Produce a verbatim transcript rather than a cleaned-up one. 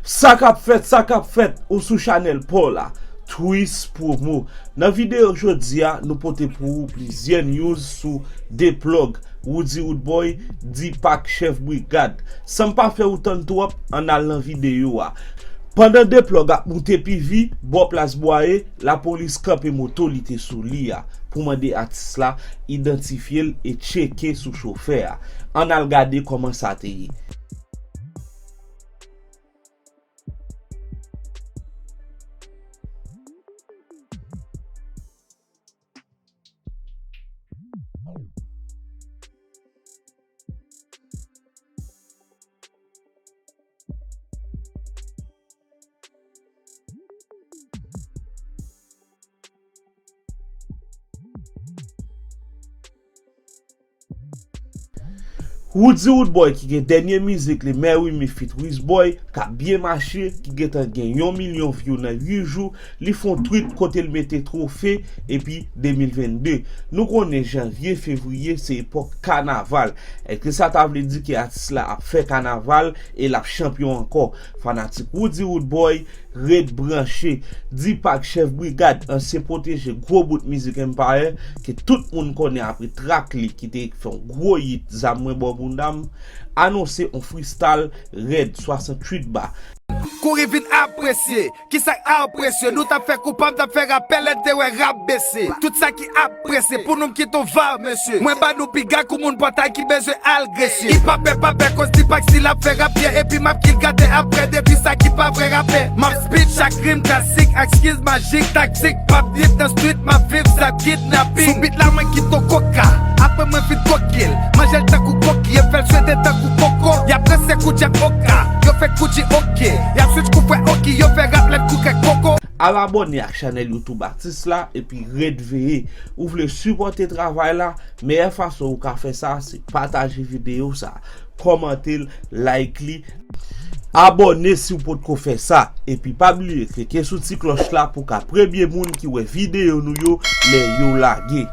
Sa k ap fèt, sa k ap fèt, ou sou chanèl pa w la, Twist Promo. Nan videyo jodi a, nou pote pou ou plizyè news sou Deplug, Roody Roodboy, Deepack Chef Brigad. San m pa fè ou tann twòp, ann al nan videyo a. Pandan Deplug ap moute P V, bò Plas Bwaye, lapolis kanpe moto li te sou li a pou mande atis la idantifye l e tcheke sou chofè a. Ann al gade kòman sa te ye. Roody Roodboy ki gen dènye mizik li Marry Me feat Wizboy k ap byen mache, ki gentan gen yon milyon view nan uit jou, li fè yon tweet kote l mete twofe epi de mil vennde. Nou konnen janvye, fevriye se epòk kanaval. Èske sa ta vle di ke atis la ap fè kanaval e l ap chanpyon ankò? Fanatik Roody Roodboy, ret branche. Deepack Chef Brigad, ansyen pwoteje gwo bout mizik Empire, ke tout moun konnen apre trak li ki te fè yon gwo yit Zam Mwen Bò Bounda M, anonse yon freestyle rèd swasanntuit ba. Kouri vin apresye, kisa k apresye? Nou t ap fè koupab, t ap fè rapè, lè n te wè rap bese. Tout sa ki ap prese, pou nou m kite w va, mesye. Mwen ba nou piga kou moun pòtay ki bezwen al gresye. I pa pè, pa pè, koz Deepack still ap fè rap, yeah, epi m ap kill gate ap frè depi sa ki pa vrè rapè. M ap spit chak rim klasik, ak skills majik, taktik, p ap dip nan street, m ap viv zap kidnaping. Sou beat la, mwen kite w koka, apre mwen fin koke l. Manje l tankou koki, e fè l swete tankou koko. Y ap ranse kou Jeff Oka, yo fè kou di oke. Y ap switch kou frè Oki, yo fè rap lèt kou kèk koko. Al abòne ak chanèl YouTube atis la, epi ret veye. Ou vle sipòte travay la? Meyè fason ou ka fè sa, se pataje videyo sa, kòmante l, like li, abòne si w potko fè sa, epi pa bliye klike sou ti klòch la pou w ka premye moun ki wè videyo nou yo lè yo lage.